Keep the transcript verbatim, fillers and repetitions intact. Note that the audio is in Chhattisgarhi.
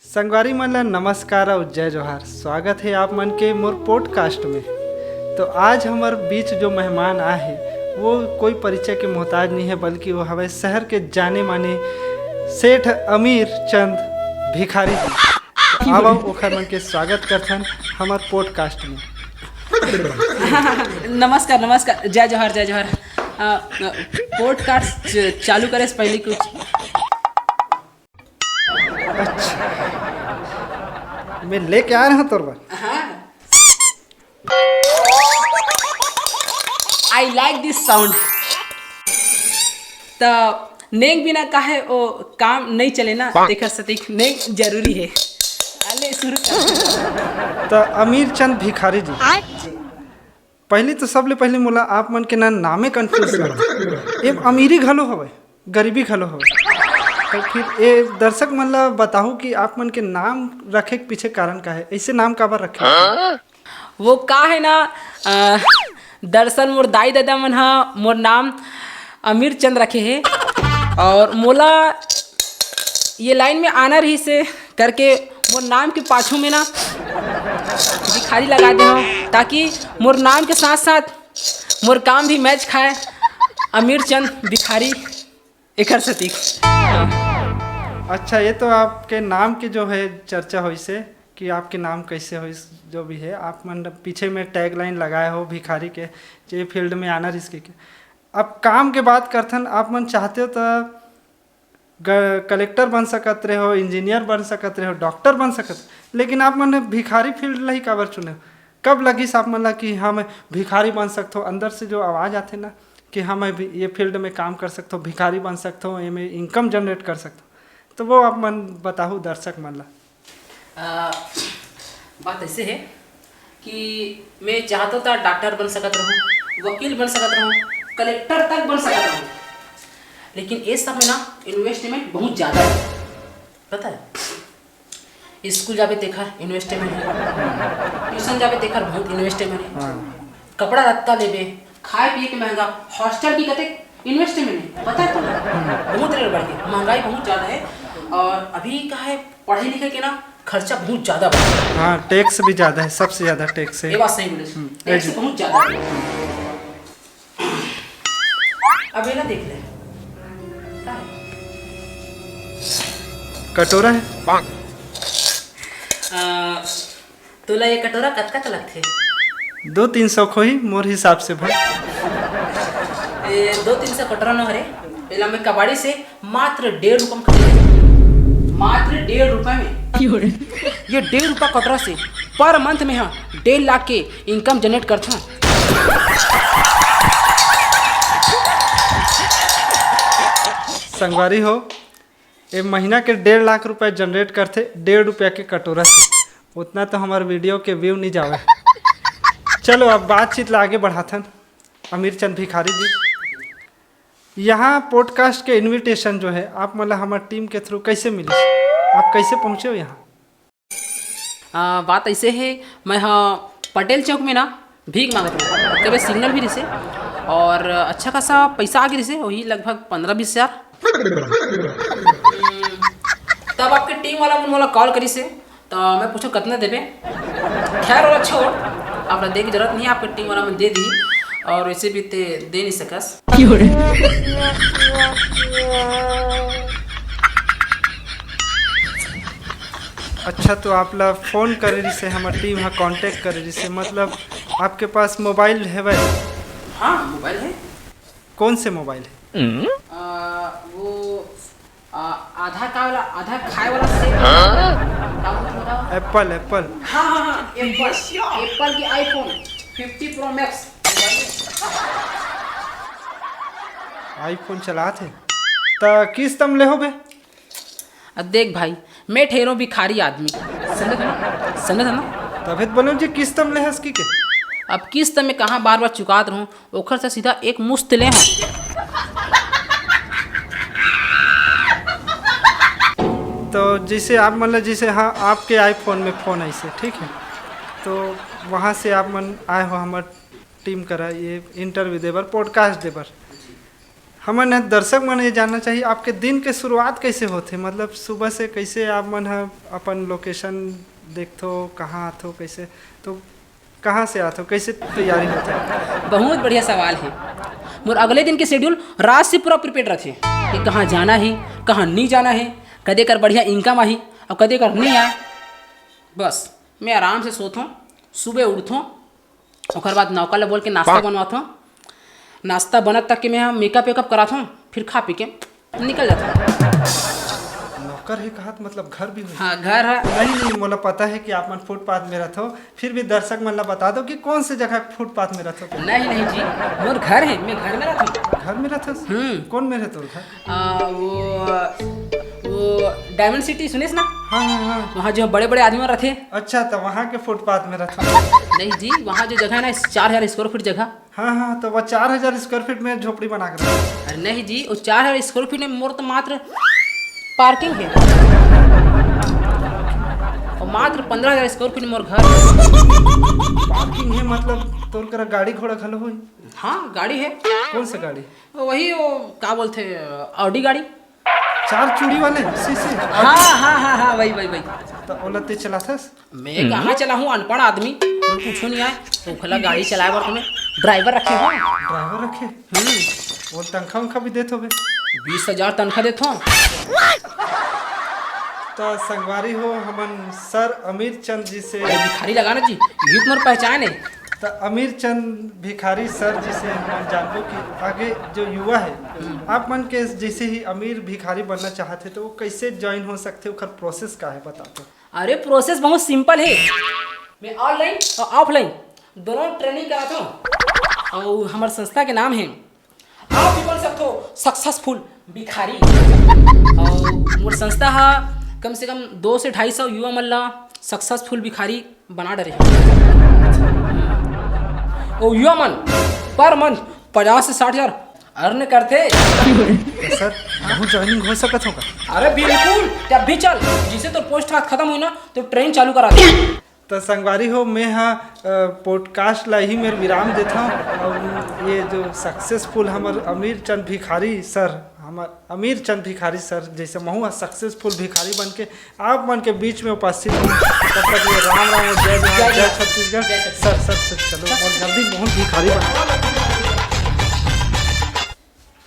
संगवारी मन ला नमस्कार अउ जय जोहार। स्वागत हे आप मन के मोर पॉडकास्ट में। तो आज हमर बीच जो मेहमान आए हे, वो कोई परिचय के मोहताज नहीं है, बल्कि वो हवे शहर के जाने माने सेठ अमीर चंद भिखारी जी। तो आवव, ओखर मन के स्वागत करथन हमर पॉडकास्ट में। नमस्कार, नमस्कार, जय जोहार, जय जोहार। अ, अ, पॉडकास्ट च-, चालू करे से पहले कुछ अच्छा, मैं लेके आ रहा हूँ तोर बर। हाँ। I like this sound। त नेंग बिना काहे ओ काम नहीं चले ना, तेखर सतीक नेंग जरूरी है। अले शुरू कर। त अमीर चंद भिखारी जी, पहली तो सबले पहले मोला आप मन के ना नामे कंफ्यूज लगथे। एम अमीरी घलो हवय, गरीबी घलो हवय। तो फिर ए दर्शक मन ला बताहू कि आप मन के नाम रखे के पीछे कारण का है, ऐसे नाम काबर रखे? वो का है ना, अ, दरअसल मोर दाई ददा मन ह मोर नाम अमीर चंद रखे हे, और मोला ये लाइन में आना रहिस हे करके मोर नाम के पाछू में ना भिखारी लगा दे हव, ताकि मोर नाम के साथ साथ मोर काम भी मैच खाए। अमीर चंद भिखारी, एकर सतीक। अच्छा, ये तो आपके नाम के जो है चर्चा होइस हे कि आपके नाम कैसे होइस, जो भी है, आप मन पीछे में टैगलाइन लगाए हो भिखारी के, ये फील्ड में आना रहिस के। अब काम के बात करथन, आप मन चाहते हो तो ग-, कलेक्टर बन सकत रहे हो, इंजीनियर बन सकत रहे हो, डॉक्टर बन सकत, लेकिन आप मन भिखारी फील्ड ला ही काबर चुने हो? कब लगिस आप मन ला कि हाँ, मैं भिखारी बन सकत हो? अंदर से जो आवाज़ आथे ना कि हाँ, मैं भी ये फील्ड में काम कर सकत हो, भिखारी बन सकत हो, ये में इनकम जनरेट कर सकत हो, तो वो आप मन बताहू दर्शक मन ला। आ, बात ऐसे है कि मैं चाहता था डॉक्टर बन सकत रहूँ, वकील बन सकत रहूँ, कलेक्टर तक बन सकत रहूँ, लेकिन ये सब में ना इन्वेस्टमेंट बहुत ज़्यादा है, पता है? स्कूल जाबे तेखर इन्वेस्टमेंट है, ट्यूशन जाबे तेखर बहुत इन्वेस्टमेंट है, हाँ। कपड़ा लत्ता लेबे, खाए पिए के महंगा, हॉस्टल की कते इन्वेस्टमेंट है, पता है तुमको? बहुत रेट बढ़ गई, महंगाई बहुत ज़्यादा है। और अभी का है, पढ़े लिखे के ना खर्चा बहुत ज्यादा बढ़ गया। हाँ, टैक्स भी ज्यादा है, सबसे ज्यादा टैक्स है। ये बात सही बोले। हम्म, टैक्स एजु- बहुत ज्यादा है। अब ये ना देख ले, का है? कटोरा है। आ, तोला ये कटोरा कतका का लगथे? दो तीन सौ खोही मोर हिसाब से भाई। ए, दो तीन सौ कटोरा न हरे, एला मैं कबाड़ी से मात्र डेढ़ रुपया में खरीदे। मात्र डेढ़ रुपया में। ये डेढ़ रुपया कटोरा से पर मंथ में हाँ डेढ़ लाख के इनकम जनरेट करथन। संगवारी हो, ए महीना के डेढ़ लाख रुपया जनरेट करथे डेढ़ रुपया के कटोरा से। उतना तो हमार वीडियो के व्यू नहीं जावे। चलो, अब बातचीत ला आगे बढ़ाथन। अमीर चंद भिखारी जी, यहाँ पॉडकास्ट के इनविटेशन जो है, आप मन ला हमार टीम के थ्रू कैसे मिली? आप कैसे पहुँचे हो यहाँ? आ, बात ऐसे है, मैं हाँ पटेल चौक में ना भीख मांगत रहे, तबे सिग्नल भी रिसे और अच्छा खासा पैसा आगे रिसे, वही लगभग पंद्रह बीस हजार। तब आपके टीम वाला मन मोला कॉल करिसे, तो मैं पूछो कितना देबे। खैर, वाला छोड़, आप दे की जरूरत नहीं है, आपके टीम वाला मन दे दी, और वैसे भी ते दे नहीं सकस। अच्छा, तो आप ला फोन करे रिसे, हमर टीम हा कांटेक्ट करे रिसे, मतलब आपके पास मोबाइल है भाई? हाँ, मोबाइल है। कौन से मोबाइल है? आ, वो, आ, आधा का वाला, आधा खाए वाला सेब। हाँ? का बोलते हैं? Apple, Apple. हाँ, हाँ, हाँ, एप्पल। एप्पल की iPhone fifty pro max. IPhone चलात है, त किस्त म ले हो बे? अब देख भाई, मैं ठहरो भिखारी आदमी, समझे था ना, समझे था ना? तभे तो बोलो जी, किस्त म ले हस की के? अब किस्त में कहाँ बार बार चुकात रहूँ, ओखर से सीधा एक मुश्त ले हूँ। तो जैसे आप मतलब, जैसे हाँ, आपके आईफोन में फ़ोन ऐसे, ठीक है, तो वहाँ से आप मन आए हो हमार टीम करा ये इंटरव्यू देबर, पॉडकास्ट देबर। हमन ह दर्शक मन ये जानना चाहिए, आपके दिन के शुरुआत कैसे होथे? मतलब सुबह से कैसे आप मन ह अपन लोकेशन देखथो, कहाँ आथो, कैसे, तो कहाँ से आथो, कैसे तैयारी होथे? बहुत बढ़िया सवाल है। मोर अगले दिन के शेड्यूल रात से पूरा प्रिपेयर रथे कि कहाँ जाना है, कहाँ नहीं जाना है, कदे कर बढ़िया इनकम आही और कदे कर नहीं आए। बस मैं आराम से सोथों, सुबह उठथों, ओकर बाद नौकर ले बोल के नाश्ता बनवाथों। नाश्ता बनत तक के मैं मेकअप वेकअप कराथों, फिर खा पी के निकल जाथों। नौकर ही कहत, मतलब घर भी होही? हाँ, घर है। नहीं, नहीं, मोला पता है कि आप मन फुटपाथ में रहथो, फिर भी दर्शक मन ला बता दो कि कौन से जगह फुटपाथ में रहथो। नहीं, नहीं जी, मोर घर है, मैं घर में रहथों। घर में रहथो? हम्म। कौन में रहथो घर? आ, वो, वो डायमंड सिटी सुनेस ना? हाँ, हाँ, हाँ। वहाँ जो बड़े-बड़े आदमी मन रथे। अच्छा, तो वहाँ के फुटपाथ में रथे? नहीं जी, वहाँ जो जगह है ना, चार हजार स्क्वायर फीट जगह। हाँ, हाँ, तो वो चार हजार स्क्वायर फीट में झोपड़ी बना के रखे। अरे नहीं जी, वो चार हजार स्क्वायर फीट में मोर तो मात्र पार्किंग है, और मात्र पंद्रह हजार स्क्वायर फीट में मोर घर। पार्किंग है, मतलब तोर करा गाड़ी घोड़ा घलो होई? हाँ, गाड़ी है। कौन सा गाड़ी? वही, वो का बोलथे, ऑडी गाड़ी। चार चूड़ी वाले, सी सी। हाँ, हाँ, हाँ, हाँ, वही, वही, वही। तो ओला ते चलाथस? मैं कहाँ चलाहूँ, अनपढ़ आदमी, मोर कुछो नहीं आए। तो ओखला गाड़ी चलाए बर तुम्हें ड्राइवर रखे हो? ड्राइवर रखे? हम्म। वो तनखा उनखा भी देत होबे? बीस हजार तनखा देत हो। तो संगवारी हो, हमन सर अमीर चंद जी से अरे भिखारी लगाना जी, ये तुम्हारी पहचान है। तो अमीर चंद भिखारी सर जी से हमन जानबो कि आगे जो युवा है, आप मन के जैसे ही अमीर भिखारी बनना चाहत है, तो वो कैसे ज्वाइन हो सकते, ओकर प्रोसेस का है, बता दो। अरे, प्रोसेस बहुत सिंपल है। मैं ऑनलाइन और ऑफलाइन दोनों ट्रेनिंग कराता हूँ, और हमारे संस्था के नाम है आप भी बन सकते हो सक्सेसफुल भिखारी। और मोर संस्था हा कम से कम दो से ढाई सौ युवा मन ला सक्सेसफुल भिखारी बना डरे। और युवा मन पर मंथ पचास से साठ हजार अर्न करते। तो सर, बहुत ज्वाइनिंग हो सकत होगा? अरे बिल्कुल, जब भी चल, जिसे तो पोस्ट खत्म हुई ना, तो ट्रेन चालू करा दे। तो संगवारी हो, मैं हा, अ, पॉडकास्ट ला ही मेर विराम देता हूँ। और ये जो सक्सेसफुल हमर अमीर चंद भिखारी सर, हमर अमीर चंद भिखारी सर जैसे महू हा सक्सेसफुल भिखारी बन के आप मन के बीच में उपस्थित हूँ। तब तक ये राम राम और जय जोहार, जय जय जोहार। छत्तीसगढ़। जय छत्तीसगढ़। सर, सर, सर, चलो, और जल्दी महू भिखारी बन